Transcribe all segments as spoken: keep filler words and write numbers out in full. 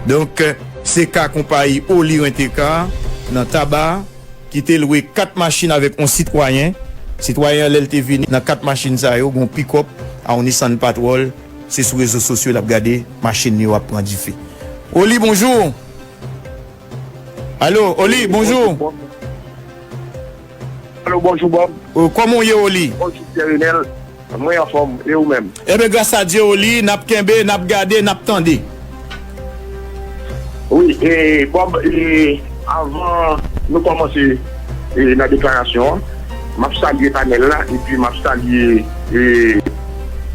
Donk, se ka konpayi Oli Renteka nan Taba ki te lwe kat machin avèk yon sitwayen. Sitwayen an, lè l te vini nan kat machin sa yo, gen yon pikòp a yon Nissan Patrol. Se sou rezo sosyo l ap gade machin li yo ap pran dife. Oli, bonjou. Alo, Oli, bonjou. Alo, bonjou, Bob. O, kòman w ye, Oli? Bonjou, Pierre Renel. Mwen anfòm, e ou menm? Ebyen, gras a Dye, Oli, n ap kenbe, n ap gade, n ap tande. Wi, e, Bob, e, avan nou kòmanse, e, nan deklarasyon an, m ap salye panèl la, epi m ap salye, e,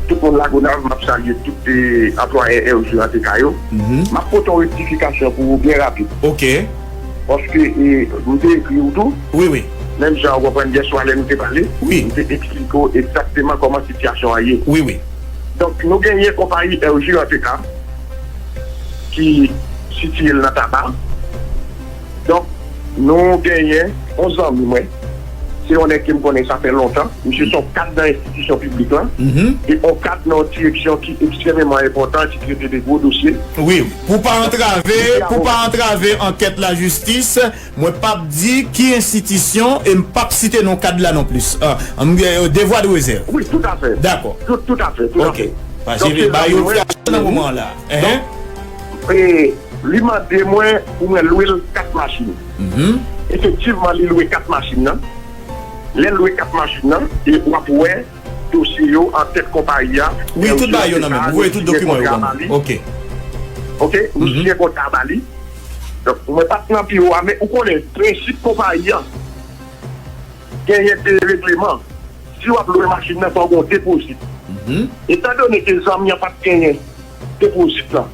tout moun Lagonav, m ap salye tout, e, anplwaye R J A T K yo. M ap pote yon rektifikasyon pou ou byen rapid. Ok. Paske, e, m te ekri w tou. Wi, wi. Menm jan ou konprann yèswa lè nou te pale, wi, m te eksplike w egzakteman kòman sitiyasyon an ye. Wi, wi. Donk, nou genyen konpayi R J A T K ki sitiye l nan Taba. Donk, nou genyen yon zanmi mwen. Se yon nèg ke m konnen sa fè lontan. Misye se yon kad nan enstitisyon piblik lan. E yon kad nan yon direksyon ki ekstrèmeman enpòtan, ki trete de gwo dosye. Wi, pou pa antrave, pou pa antrave ankèt lajistis, mwen p ap di ki enstitisyon e m p ap site non kad la non plis. Ah, m gen, euh, devwa de rezèv. Wi, toutafè. Dakò. Tout, toutafè, toutafè. Ok. Paske ba yo fè nan moman la. Enhen. Donk, e, li mande mwen pou mwen lwe l kat machin. Efektivman, li lwe kat machin nan. Lè l lwe kat machin nan, e w ap wè dosye yo an tèt konpayi a. Wi, tout bagay yo nan men m. Ou voye tout dokiman yo ban mwen. Ok. Ok, nou siyen kontra ba li. Donk, mwen pa t nan biwo a, men ou konnen, prensip konpayi a, genyen de regleman. Si w ap lwe machin nan, fò w gen yon depozit. Etandone ke zanmi an pa t genyen depozit lan,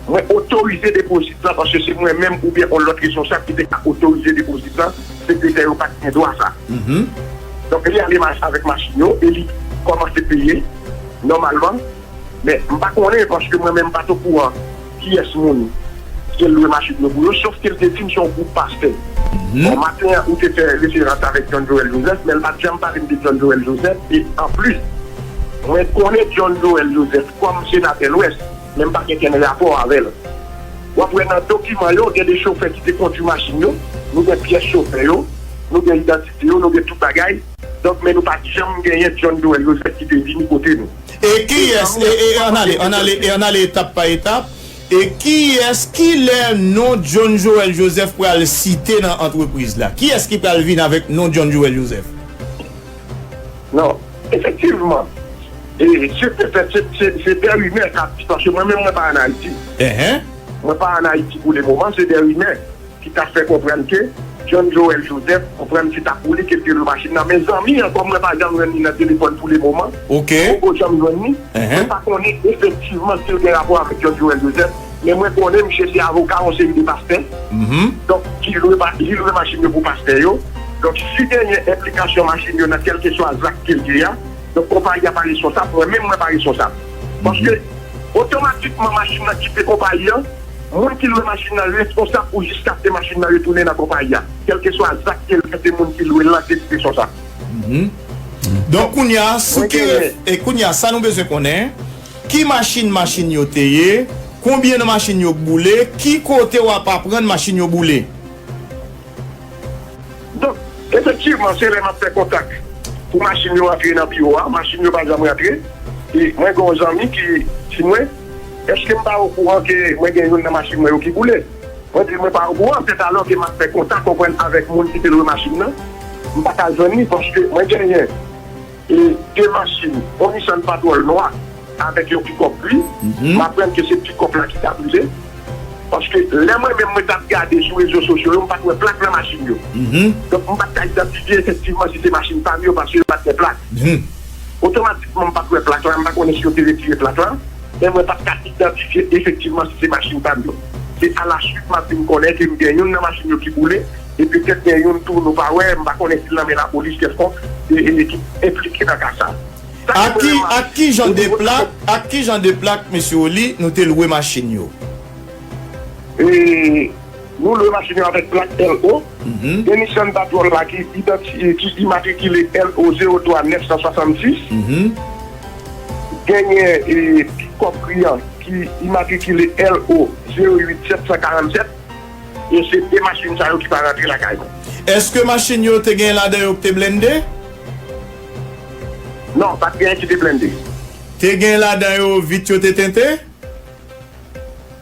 mwen otorize depozit lan, paske se mwen menm oubyen yon lòt responsab ki te ka otorize depozit lan, sekretè yo pa t gen dwa sa. Donk, li ale mach-, avèk machin yo e li kòmanse peye nòmalman. Men, m pa konnen, paske mwen menm m pa t okouran kiyès moun ki te lwe machin yo pou yo, sof ke l te di m se yon gwoup pastè. Bon, maten an, ou te fè referans avèk John Joël Joseph, men l pa t janm pale m de John Joël Joseph. E anplis, mwen konnen John Joël Joseph kòm senatè Lwès, men m pa gen kenn rapò avè l. W ap wè nan dokiman yo, gen de chofè ki te kondui machin yo, nou gen pyès chofè yo, nou gen idantite yo, nou gen tout bagay. Donk, men nou pa t janm genyen John Joël Joseph ki te vini kote nou. E kiyès, e, e, ann ale, ann ale, e ann ale etap pa etap. E kiyès, kilè non John Joël Joseph pral site nan antrepriz la? Kiyès ki pral vin avèk non John Joël Joseph? Non, efektivman. E se, se, se, se, se de rimè k ap di, paske mwen menm, mwen pa ann Ayiti. Mwen pa ann Ayiti pou le moman, se de rimè ki ta fè konprann ke John Joël Joseph konprann se ta pou li ke l te lwe machin nan. Men zanmi an, kòm mwen pa janm jwenn li nan telefòn pou le moman, mwen poko janm jwenn li, mwen pa konnen efektivman si l gen rapò avèk John Joël Joseph, men mwen konnen misye se avoka yon seri de pastè. Donk, ki lwe pa-, li lwe machin yo pou pastè yo. Donk, si genyen enplikasyon machin yo nan kèlkeswa zak ke l ye a, donk, konpayi a pa responsab, mwen menm mwen pa responsab. Paske, otomatikman, machin nan kite konpayi an, moun ki lwe machin nan responsab pou jiskaske machin nan retounen nan konpayi a. Kèlkeswa zak ke l fè, se moun ki lwe l lan ki responsab. Donk, kounye a, si ke, e kounye a, sa nou bezwen konnen, ki machin machin yo te ye, konbyen nan machin yo k boule, ki kote w ap aprann machin yo boule? Donk, efektivman, se lè m ap fè kontak pou machin yo rantre nan biwo a, machin yo pa janm rantre. E mwen gen yon zanmi ki di mwen, èske m pa okouran ke mwen gen youn nan machin mwen yo ki boule? Mwen di l mwen pa okouran, sètalò ke m ap fè kontak, konprann, avèk moun ki te lwe machin nan, m pa ka jwenn li, paske mwen genyen e de machin, yon Nissan Patrol nwa avèk yon pikòp gri. M aprann ke se pikòp la ki ta boule. Paske lè mwen menm mwen t ap gade sou rezo sosyo yo, m pa t wè plak nan machin yo. Donk, m pa t ka idantifye efektivman si se machin pa m yo, paske yo pa t gen plak. Otomatikman, m pa t wè plak la, m pa konnen si yo te retire plak la, men mwen pa t ka idantifye efektivman si se machin pa m yo. Se alaswit m ap vin konnen ke m gen youn nan machin yo ki boule, e petèt gen youn tou nou pa wè, m pa konnen si l nan men lapolis kèlkonk, e, e, ki enplike nan ka sa. Sa ki vrèman. Ak ki jan de plak, ak ki jan de plak, mesye Oli, nou te lwe machin yo? E, nou lwe machin yo avèk plak L O. Gen Nissan Patrol la ki idanti-, ki imatrikile L O zewo twa nèf san swasannsis. Genyen, e, pikòp gri an ki imatrikile L O zewo uit sèt san karannsèt, e se de machin sa yo ki pa rantre lakay mwen. Èske machin yo te gen ladan yo ki te blende? Non, pa t gen ki te blende. Te gen ladan yo vit yo te tente?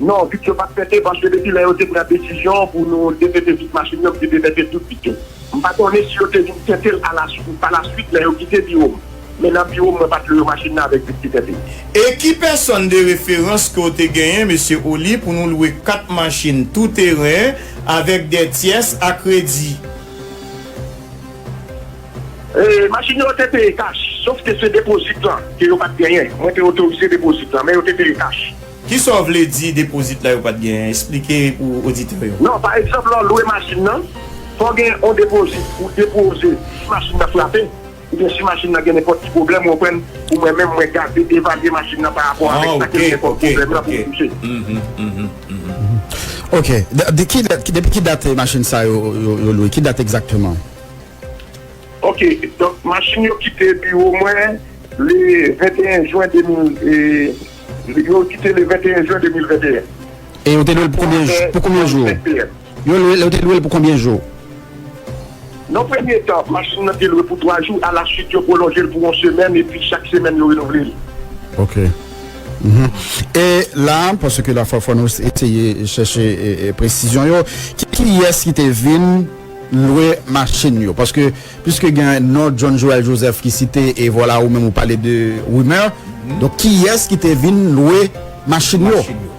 Non, vit yo pa t tente, paske depi lè yo te pran desizyon pou nou detente vit machin yo, m te detente tout vit yo. M pa konnen si yo te vin tente l alaswit, pa laswit lè yo kite biwo m. Men nan biwo m, mwen pa t lwe machin nan avèk vit ki tente. E ki pèsòn de referans ke w te genyen, mesye Oli, pou nou lwe kat machin tou teren avèk de tyès a kredi? E, machin yo te peye kach, sof ke se depozit lan ke yo pa t genyen. Mwen te otorize depozit lan, men yo te peye kach. Kisa w vle di depozit la yo pa t genyen? Esplike pou oditè yo. Non, pa egzanp, lè w lwe machin nan, fò w gen yon depozit pou depoze si machin nan frape, oubyen si machin nan gen nenpòt ti pwoblèm, ou konprann, pou mwen menm, mwen gade, evalye machin nan pa rapò avèk sa ke gen nenpòt pwoblèm nan pou touche. Ok. De, de ki dat, depi ki dat machin sa yo, yo, yo lwe? Ki dat egzakteman? Ok, donk machin yo kite biwo mwen le venteyen jen de mil, e, yo kite le venteyen jen de mil venteyen. E yo te lwe l pou konbyen, pou konbyen jou? Yo lwe, yo te lwe l pou konbyen jou? Nan premye tan, machin nan te lwe pou twa jou, alaswit yo pwolonje l pou yon semèn, epi chak semèn yo renouvle l. Ok. Mhm. E la, paske la fò, fò nou eseye chèche, e, e, presizyon yo. Ki, kiyès ki te vin lwe machin yo? Paske, piske gen non John Joel Joseph ki site, e vwala ou menm ou pale de rimè. Donk, kiyès ki te vin lwe machin yo? Machin yo.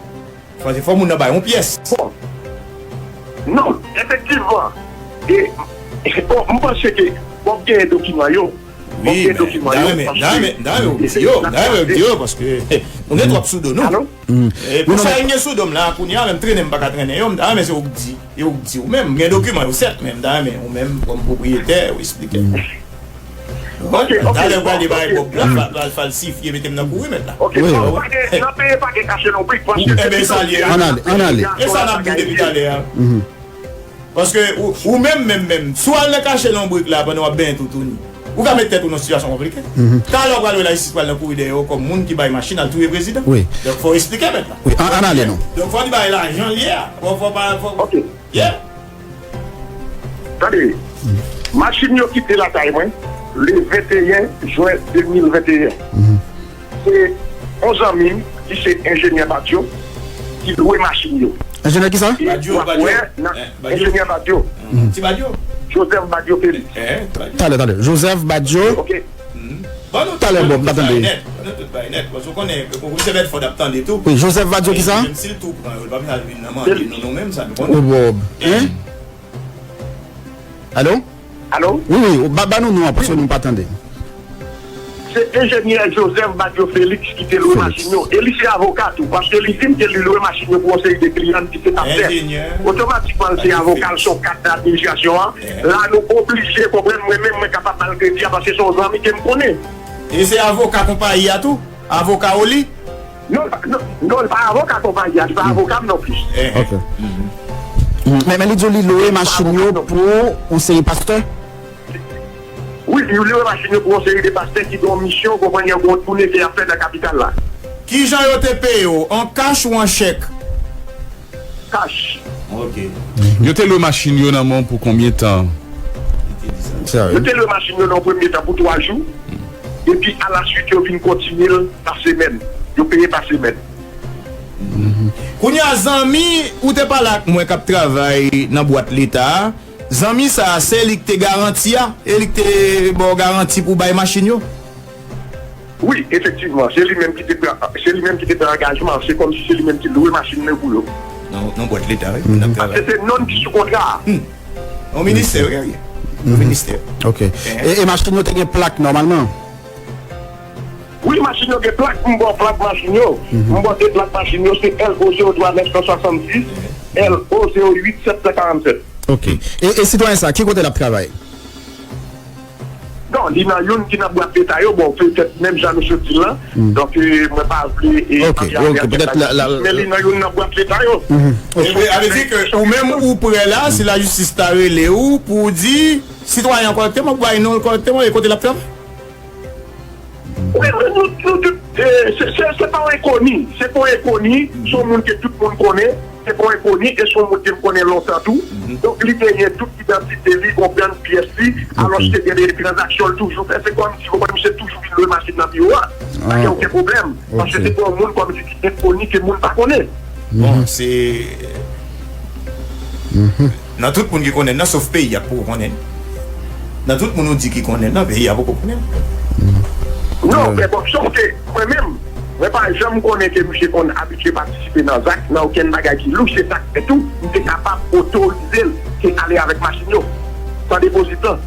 Fò, fò moun nan bay yon pyès. Bon. Non, efektivman. E, e, bon, m panse ke, bon, m genyen dokiman yo. Bon, m genyen dokiman yo, paske m ta renmen w di yo, m ta renmen w di yo, paske nou gen twòp sou do nou. Alo? E pou sa yo gen sou do m la, kounye a menm trennen m pa ka trennen yo, m ta renmen se ou k di, e ou k di ou menm. M gen dokiman yo sèt, men m ta renmen ou menm, kòm pwopriyetè, ou esplike m. Ok, ok, talè w prale bay Bob la, fa-, fa-, falsifye, mete m nan kouri mèt la. Ok, non, pa gen, nan peyi pa gen kache lonbrik, paske depi jodi a, ann ale, ann ale. E sa n ap di w depi talè a. Paske ou, ou menm, menm, menm, si w al nan kache lonbrik la pandan w ap benyen toutouni, ou ka met tèt ou nan sitiyasyon konplike. Talè w pral wè lajistis pral nan kouri dèyè w kòm moun ki bay machin al touye prezidan. Wi. Donk, fò w esplike mèt la. Wi, ann, ann ale non. Donk, fò w di bagay la jan l ye a. Fò, fò pa, fò. Ok. Yeah. Tande, machin yo kite lakay mwen le venteyen jen de mil venteyen. Se yon zanmi m ki se enjenyè Badio ki lwe machin yo. Enjenyè ki sa? Badio, Badio. Enjenyè Badio. Ti Badio. Joseph Badio Felix. Talè, talè. Joseph Badio. Ok. Ban nou talè, Bob, m pa tande. Ban nou tout bagay nèt. Paske w konnen, ou se mèt fò n ap tande tou. Wi, Joseph Badio ki sa? Menm si l tou pran yo, l pa vin al vin nan mande nou, nou menm sa nou konnen. O Bob. Hein? Alo? Alo? Wi, wi, ba, ba nou non an, paske nou pa tande. Se enjenyè Joseph Badio Felix ki te lwe machin yo. E li se avoka tou, paske li di m ke li lwe machin yo pou yon seri de kliyan ki se pastè. Otomatikman, l se avoka, l se yon kad nan administrasyon an. La, nou oblije konprann, mwen menm, mwen kapab ba l kredi a, paske se yon zanmi ke m konnen. E se avoka konpayi a tou? Avoka Oli? Non, non, non, li pa avoka konpayi a, li pa avoka m non plis. Ok. Men, men li di w li lwe machin yo pou yon seri pastè? Wi, li lwe machin yo pou yon seri de pastè ki gen yon misyon, konpayi an, gen yon toune ke y ap fè nan kapital la. Kijan yo te peye w, an kach ou an chèk? Kach. Ok. Yo te lwe machin yo nan men w pou konbyen tan? Yo te lwe machin yo nan yon premye tan pou twa jou. Epi alaswit, yo vin kontinye l pa semèn. Yo peye pa semèn. Kounye a, zanmi ou te pale ak mwen k ap travay nan bwat leta a, zanmi sa a, se li k te garanti a? E li k te ba w garanti pou w bay machin yo? Wi, efektivman, se li menm ki te pran, se li menm ki te pran angajman an, se kòmsi se li menm ki lwe machin nan pou yo. Nan, nan bwat leta, wi. Paske se non l ki sou kontra a. Yon ministè, wi, wi. Yon ministè. Ok. E, e machin yo te gen plak nòmalman? Wi, machin yo gen plak, m ba w plak machin yo. M ba w de plak machin yo, se L O zewo twa nèf san swasanndis, L O zewo uit sèt san karannsèt. Ok. E, e sitwayen sa, ki kote l ap travay? Non, li nan youn ki nan bwat leta yo, bon, petèt menm jan nou sot di l lan. Donk, e, mwen pa vle, e, ok, ok, petèt la, la, men li nan youn nan bwat leta yo. E vre, sa vle di ke ou menm ou prè la, si lajistis ta rele w pou w di sitwayen an kòrèkteman, pou bay non l kòrèkteman, e kote l ap travay? Wi, wi, nou, nou tout, E, se, se, se pa yon enkoni. Se pa yon enkoni. Se yon moun ke tout moun konnen. Se pa yon enkoni. E se yon moun ke m konnen lontan tou. Donk, li genyen tout idantite li, konprann pyès li. Alòske gen de tranzaksyon l toujou fè. Se kòmsi, ou konprann, misye toujou vin lwe machin nan biwo a. Pa gen okenn pwoblèm. Paske se pa yon moun kòmsi ki enkoni ke moun pa konnen. Bon, se nan tout moun ki konnen nan, sof peyi a poko konnen. Nan tout moun ou di ki konnen nan, peyi a poko konnen. Non, men bon, sof ke mwen menm, mwen pa janm konnen ke misye konn abitye patisipe nan zak, nan okenn bagay ki lou, se sa k fè tou, m te kapab otorize l ke ale avèk machin yo, san depozit lan.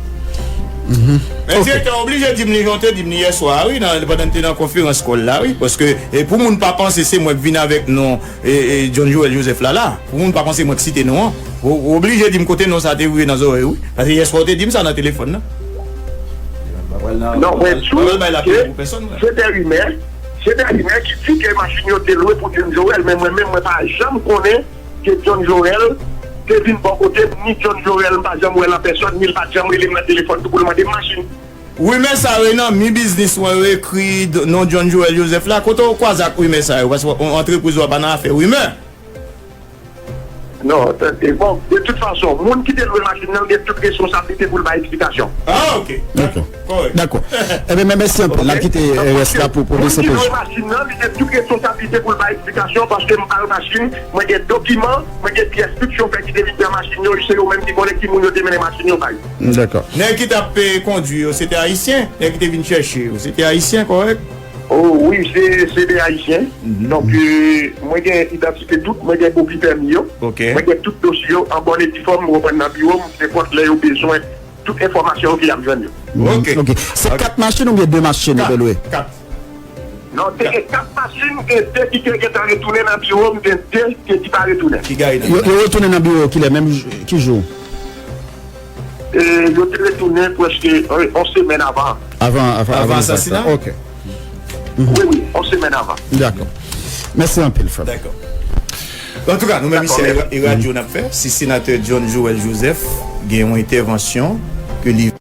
Men direktè oblije di m li jan w te di m li yè swa a, wi, nan, pandan n te nan konferans kòl la, wi, paske, e, pou moun pa panse se mwen k vin avèk non e, e, John Joel Joseph la la, pou moun pa panse mwen k site non an, ou, ou oblije di m kote non sa te rive nan zòrèy ou, wi. Paske yèswa ou te di m sa nan telefòn nan. Non, mwen di w ke se te rimè, se te rimè ki di ke machin yo te lwe pou John Joel, men mwen menm, mwen pa janm konnen ke John Joel te vin bò kote m, ni John Joel, m pa janm wè l an pèsòn, ni l pa t janm rele m nan telefòn tou pou l mande m machin. Rimè sa yo, e nan Mi Biznis ou wè yo ekri d-, non John Joel Joseph la? Kote w kwaze ak rimè sa yo? Paske w, antrepriz ou a pa nan afè rimè. Non, tande, bon, de tout fason, moun ki te lwe machin nan gen tout responsablite pou l bay eksplikasyon. Ah, ok. Dakò. Kòrèk. Dakò. Ebyen, men mèsi anpil. N ap kite rès la pou, pou D C P J. Moun ki lwe machin nan, li gen tout responsablite pou l bay eksplikasyon, paske m pa lwe machin, mwen gen dokiman, mwen gen pyès tout yo fè ki te vin pran machin yo, se yo menm ki konnen ki moun yo te mennen machin yo bay. Dakò. Nèg ki t ap, e, kondwi yo, se te ayisyen? Nèg ki te vin chèche yo, se te ayisyen, kòrèk? Oh, wi, se, se de ayisyen. Donk, e, mwen gen idantite tout, mwen gen kopi pèmi yo. Ok. Mwen gen tout dosye yo an bòn e di fòm, ou konprann, nan biwo m, nenpòt lè yo bezwen tout enfòmasyon yo, ke y ap jwenn yo. Ok. Ok. Se kat machin oubyen de machin yo te lwe? Kat. Non, te gen kat machin, gen de ki te gentan retounen nan biwo m, gen de ki pa retounen. Ki gaye nan yo, yo retounen nan biwo kilè, menm jou, ki jou? E, yo te retounen prèske, e, yon semèn avan. Avan, avan, avan asasina? Ok. Wi, wi, yon semèn avan. Dakò. Mèsi anpil, frè m. Dakò. Antouka, nou menm isi, e radyo n ap fè. Si senatè John Joel Joseph gen yon entèvansyon ke li